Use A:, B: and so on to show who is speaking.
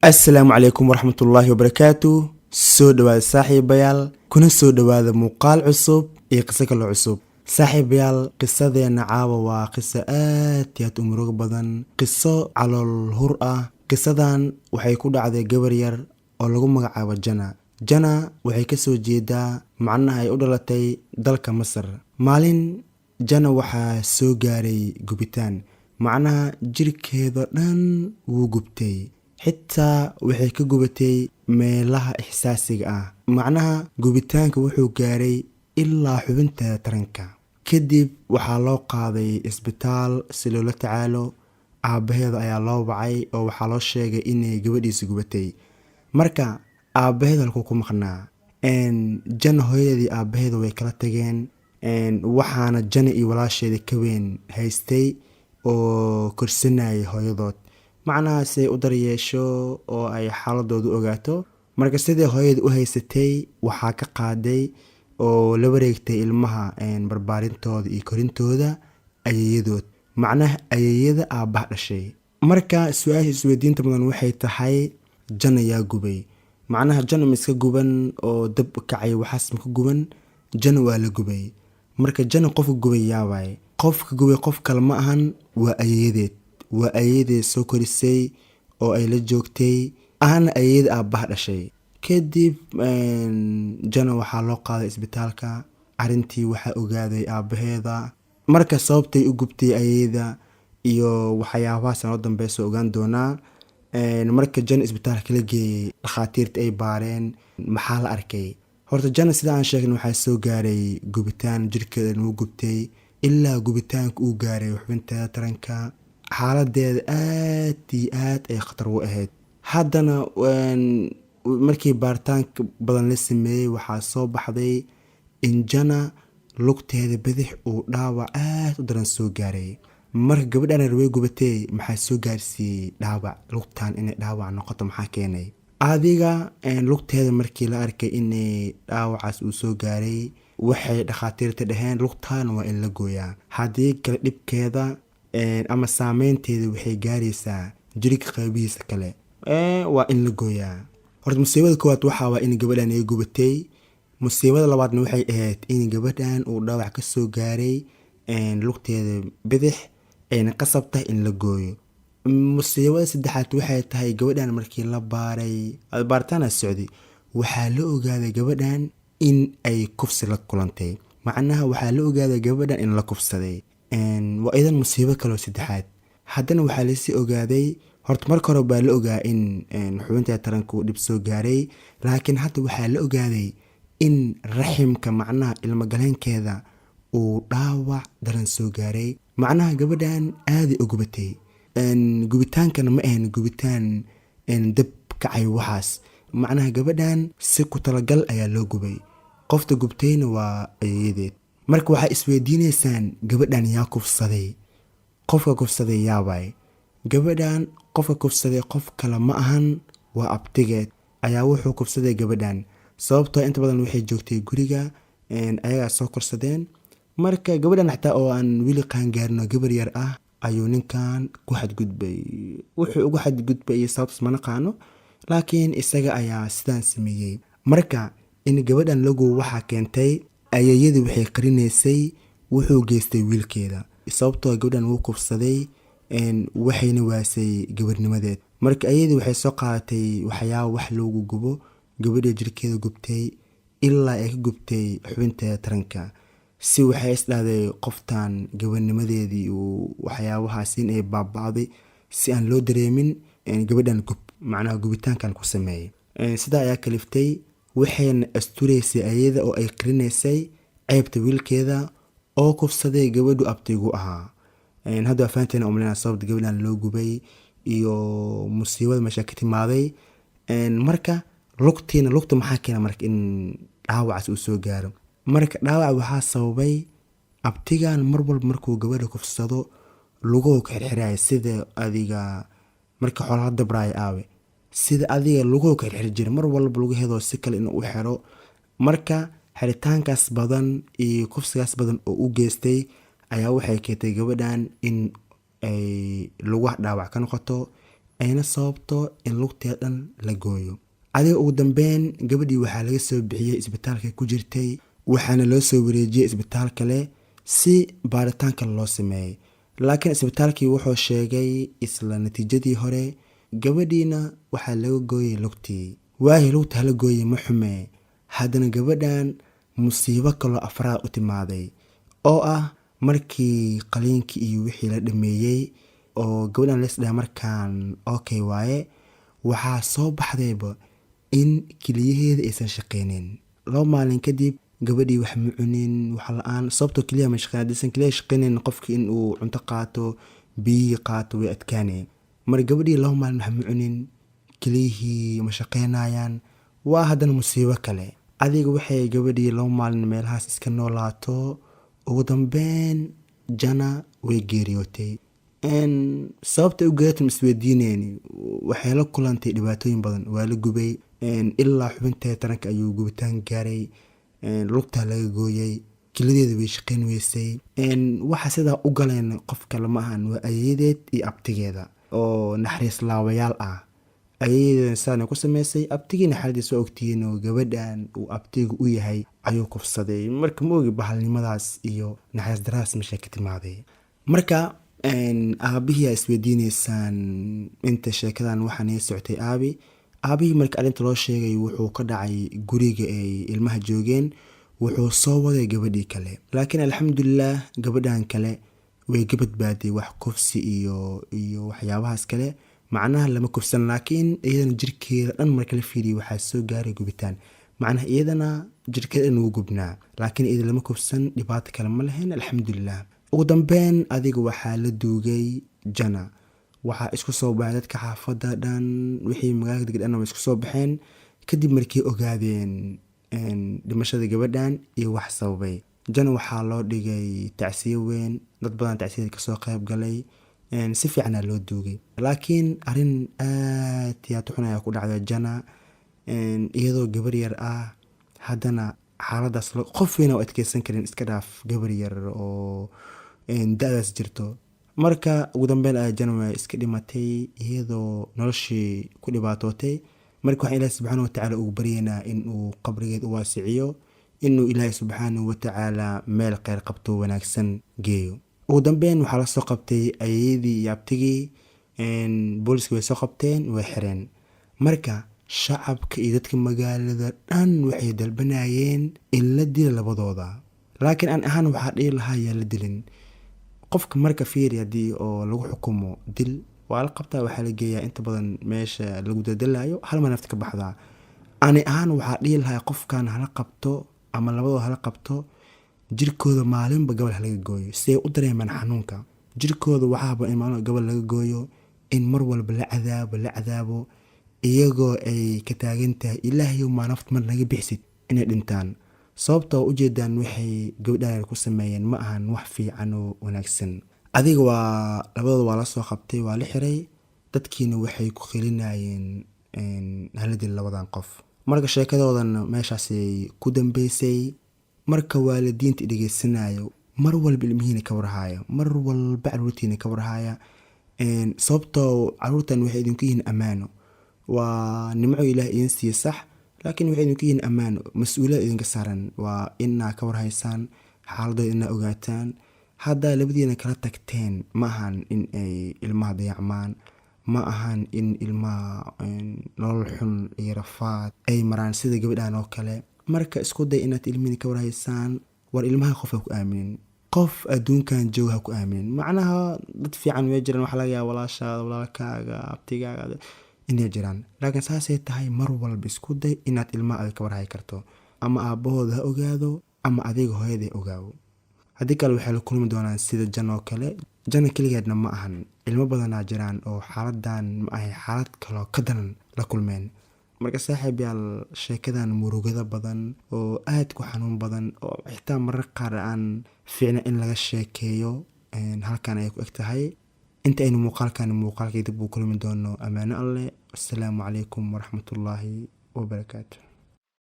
A: Asalaamu calaykum waraxmatullaahi wabarakaatu. Soo dhowaada, saaxiibayaal, kuna soo dhowaada muuqaal cusub iyo qiso kale cusub. Saaxiibayaal, qisadeenna caawa waa qiso aad iyo aad u murugo badan, qiso calool hur ah. Qisadan waxay ku dhacday gabar yar oo lagu magacaabo Jana. Jana waxay kasoo jeedaa, macnaha ay u dhalatay, dalka Masar. Maalin Jana waxaa soo gaaray gubitaan, macnaha jirkeeda dhan wuu gubtay, xitaa waxay ka gubatay meelaha ixsaasiga ah. Macnaha gubitaanka wuxuu gaaray ilaa xubinteeda taranka. Kadib waxaa loo qaaday isbitaal si loola tacaalo. Aabbaheeda ayaa loo wacay oo waxaa loo sheegay inay gabadhiisa gubatay. Marka aabbaheeda halkuu ku maqnaa? Jana hooyadeedii aabbaheeda way kala tageen, waxaana Jana iyo walaasheeda ka weyn haystay oo korsanayay hooyadood, macnaha si ay u daryeesho oo ay xaaladoodu ogaato. Marka sidai hooyada u haysatay, waxaa ka qaaday oo la wareegtay ilmaha barbaarintooda iyo korintooda ayeeyadood, macnaha ayeeyada aabbaha dhashay. Marka su-aasha isweydiinta mudan waxay tahay: Jana yaa gubay? Macnaha Jana ma iska guban oo dab kacay waxaas ma ka guban? Jana waa la gubay. Marka Jana qofka gubay yaa waaye? Qofka gubay qof kale ma ahan, waa ayeeyadeed. Waa ayeeyadeed soo korisay oo ay la joogtay, ahna ayeeyada aabbaha dhashay. Kadib Jana waxaa loo qaaday isbitaalka. Arrintii waxaa ogaaday aabbaheeda. Marka sababtay u gubtay ayeeyada iyo waxyaabahaas noo dambeysa ogaan doonaa. Marka Jana isbitaalka la geeyey, dhakhaatiirta ay baareen, maxaa la arkay? Horta Jana, sida aan sheegnay, waxaa soo gaaray gubitaan, jirkeeda wuu gubtay ilaa gubitaanka uu gaaray xubinteeda taranka. Xaaladeeda aad iyo aad ay khatar u ahayd. Haddana markii baaritaanka badan la sameeyey, waxaa soo baxday in Jana lugteeda bidix uu dhaawac aad u daran soo gaaray. Marka gabadhan way gubatee, maxaa soo gaarsiiyey dhaawac lugtan inay dhaawac noqoto? Maxaa keenay adiga lugteeda? Markii la arkay inay dhaawacaas uu soo gaaray, waxay dhakhaatiirta dhaheen lugtan waa in la gooyaa, haddii kale dhibkeeda ama saameynteeda waxay gaaraysaa jirka qaybihiisa kale. Waa in la gooyaa. Horta musiibada koowaad waxaa waa in gabadhan ay gubatay. Musiibada labaadna waxay ahayd in gabadhan uu dhaawac ka soo gaaray lugteeda bidix, ayna qasab tahay in la gooyo. Musiibada saddexaad waxay tahay, gabadhan markii la baaray, baaritaana socday, waxaa la ogaaday gabadhan in ay kufsi la kulantay. Macnaha waxaa la ogaaday gabadhan in la kufsaday. Waa idan musiibo kaloo saddexaad. Haddana waxaa lasii ogaaday, horta marka hore baa la ogaa in xubinta taranka uu dhib soo gaaray, laakiin hadda waxaa la ogaaday in raximka, macnaha ilmagaleenkeeda, uu dhaawac daran soo gaaray. Macnaha gabadhan aaday u gubatay. Gubitaankana ma ahayn gubitaan dab kacay waxaas. Macnaha gabadhan si ku talagal ayaa loo gubay. Qofta gubtayna waa ayeeyadeed. Marka waxaa isweydiineysaan: gabadhan yaa kufsaday? Qofka kufsaday yaabaay? Gabadhan qofka kufsaday qof kale ma ahan, waa abtigeed ayaa wuxuu kufsaday gabadhan, sababtoo inta badan waxay joogtay guriga, ayagaa soo korsadeen. Marka gabadhan xataa oo aan weli qaangaarin oo gabar yar ah ayuu ninkan ku xadgudbay. Wuxuu ugu xadgudbay iyo sababtaas ma naqaano, laakiin isaga ayaa sidaan sameeyey. Marka in gabadhan lagu waxaa keentay, ayeeyadii waxay qarinaysay wuxuu geystay wiilkeeda, sababtoo gabadhan wuu kufsaday, waxayna waasay gabarnimadeed. Marka ayadii waxay soo qaadatay waxyaaba wax loogu gubo gabadha, jirkeeda gubtay ilaa ay ka gubtay xubinteeda taranka, si waxay isdhahday qoftan gabarnimadeedii uu waxyaabahaas in ay baaba'day si aan loo dareemin, gabadhan gub, macnaha gubitaankan ku sameeyay. Sidaa ayaa kaliftay, waxayna asturaysay ayada oo ay qarinaysay ceebta wiilkeeda oo kufsaday gabadhu abtigu ahaa. Hadda waa fahanteena umaleynaa sababta gabadhan loo gubay iyo musiibada meesha ka timaaday. Marka lugtiina, lugta maxaa keena marka in dhaawacaas uu soo gaaro? Marka dhaawac waxaa sababay abtigan mar walba markuu gabadha kufsado luguhu ka xirxiraya, sida adiga marka xoolaha dabraayo aawe, sida adiga luguhu ka xirxiri jiray mar walba lugaheedoo si kale inuu u xiro. Marka xiritaankaas badan iyo kufsigaas badan oo u geystay ayaa waxay keentay gabadhan in ay lugaha dhaawac ka noqoto, ayna gubtaan. Ayna sababto in lugteeda dhan la gooyo. Adiga ugu dambeyn gabadhii waxaa laga soo bixiyey isbitaalka ku jirtay, waxaana loo soo wareejiyey isbitaal kale si baaritaan kale loo sameeyey. Laakiin isbitaalkii wuxuu sheegay isla natiijadii hore. Gabadhiina waxaa laga gooyey lugtii. Waahi, lugta hala gooyey ma xumee, haddana gabadhan musiibo kaloo afraad u timaaday, oo ah markii qaliinkii iyo wixii la dhameeyey oo gabadhan leesdhaha markaan okay waaye, waxaa soo baxdayba in keliyaheeda aysan shaqeynin. 2 maalin kadib gabadhii wax ma cunin, wax la-aan, sababtoo keliyaha ma shaqeyn. Haddaysan keliyaha shaqeynin, qofki in uu cunto qaato, biyihii qaato, way adkaanay. Marka gabadhii 2 maalin wax ma cunin, keliyihii ma shaqeynayaan, waa haddana musiibo kale. Adiga waxay gabadhii 2 maalin meelahaas iska noolaato, ugu dambeyn Jana way geeriyootay. Sababta u geeriyotay ma isweydiineyni. Waxay la kulantay dhibaatooyin badan. Waa la gubay, ilaa xubinteeda taranka ayuu gubitaan gaaray, lugtaa laga gooyey, kelideeda way shaqeyn weysay. Waxa sidaa u galeen qof kale ma ahan, waa ayeedeed iyo abtigeeda oo naxariis laawayaal ah. Ayeedeeda saana ku sameysay, abtigiina xaaladiis waa ogtihiin, oo gabadhan uu abtiga u yahay ayuu kufsaday. Marka ma ogi bahalnimadaas iyo naxariis daradaas meesha ka timaaday. Marka aabihii aa isweydiineysaan inta sheekadan waxaa nii socotay. Aabihii marka arrinta loo sheegay, wuxuu ka dhacay guriga ay ilmaha joogeen, wuxuu soo waday gabadhii kale. Laakiin alxamdulilah, gabadhan kale way ka badbaaday wax kufsi iyo waxyaabahaas kale. Macnaha lama kufsan, laakiin iyadana jirkeeda dhan marka la fiiriyo waxaa soo gaaray gubitaan. Macnaha iyadana jirkeeda dhan wuu gubnaa, laakiin iyada lama kufsan, dhibaato kale ma lahayn, alxamdulilah. Ugu dambeyn adiga waxaa la duugay Jana. Waxaa isku soo baxay dadka xaafadda dhan, wixii magaalada dega dhan way isku soo baxeen kadib markii ogaadeen dhimashada gabadhan iyo wax sababay. Jana waxaa loo dhigay tacsiyo weyn, dad badan tacsiyada kasoo qayb galay, si fiicanaa loo duugay. Laakiin arrin aad iyo aad u xun ayaa ku dhacday Jana, iyadoo gabar yar ah. Haddana xaaladaas qof weyna u adkeysan karin, iska dhaaf gabar yar oo da-daas jirto. Marka ugu dambeyn ayaa Jana way iska dhimatay, iyadoo noloshii ku dhibaatootay. Marka waxaan Ilaahi subxaana watacaala ugu baryaynaa in uu qabrigeed u waasiciyo, inuu Ilaahi subxaanahu watacaala meel kheyr qabto wanaagsan geeyo. Ugu dambeyn waxaa lasoo qabtay ayeeyadii iyo abtigii. Booliska way soo qabteen, way xireen. Marka shacabka iyo dadka magaalada dhan waxay dalbanayeen in la dila labadooda, laakiin aan ahaan waxaa dhihi lahaa yaa la dilin qofka. Marka fiiri, haddii oo lagu xukumo dil, waa la qabtaa, waxaa la geeyaa inta badan meesha lagu daldalayo, hal mar nafta ka baxdaa. Ani ahaan waxaa dhihi lahaa qofkan hala qabto ama labadooda hala qabto, jirkooda maalinba gobol halaga gooyo si ay u dareemaan xanuunka jirkooda. Waxaaba in maalin gobol laga gooyo, in mar walba la cadaabo, la cadaabo, iyagoo ay ka taagan tahay "Ilaahayow, maa nafta mar naga bixsid", inay dhintaan. Sababtoo ujeedaan waxay gabdhahan ku sameeyeen ma ahan wax fiican oo wanaagsan. Adiga waa labadooda waa lasoo qabtay, waa la xiray. Dadkiina waxay ku qilinayeen hala dil labadan qof. Marka sheekadoodan meeshaasay ku dambeysay. Marka waalidiinta dhegeysanayo, mar walba ilmihiina ka warhaaya, mar walba caruurtiina ka warhaaya, sababtoo caruurtan waxay idinku yihiin ammaano. Waa nimco Ilaah idin siiye, sax, laakiin waxay idinku yihiin ammaano, mas-uuliyad idinka saaran waa inaa ka warhaysaan xaaladooda, inaa ogaataan. Haddaa labadiina kala tagteen, ma ahan in ay ilmaha dayacmaan, ma ahan in ilmaha nolol xun iyo rafaad ay maraan sida gabadhan oo kale. Marka isku day inaad ilmihiina ka warhaysaan. War ilmaha qof ha ku aaminin, qof adduunkan jooga ha ku aaminin. Macnaha dad fiican way jiraan, waxaa laga yaaba walaashaada, walaalkaaga, abtigaaga inay jiraan, laakiin saasay tahay mar walba isku day inaad ilmaha adag ka warhayi karto, ama aabbahooda ha ogaado ama adiga hooyada ogaawo. Haddii kale waxay la kulmi doonaan sida Jan oo kale. Jana keligeedna ma ahan, ilmo badanaa jiraan oo xaaladan ma ahay, xaalad kaloo ka daran la kulmeen. Marka saaxiib yaal, sheekadan murugada badan oo aad ku xanuun badan oo xitaa marar qaar aan fiicna in laga sheekeeyo, halkan ayay ku eg tahay. Inta aynu muuqaalkan muuqaalkii dib uu kulmi doono, ammaano Alleh. Assalaamu calaykum waraxmatullaahi wabarakaatu.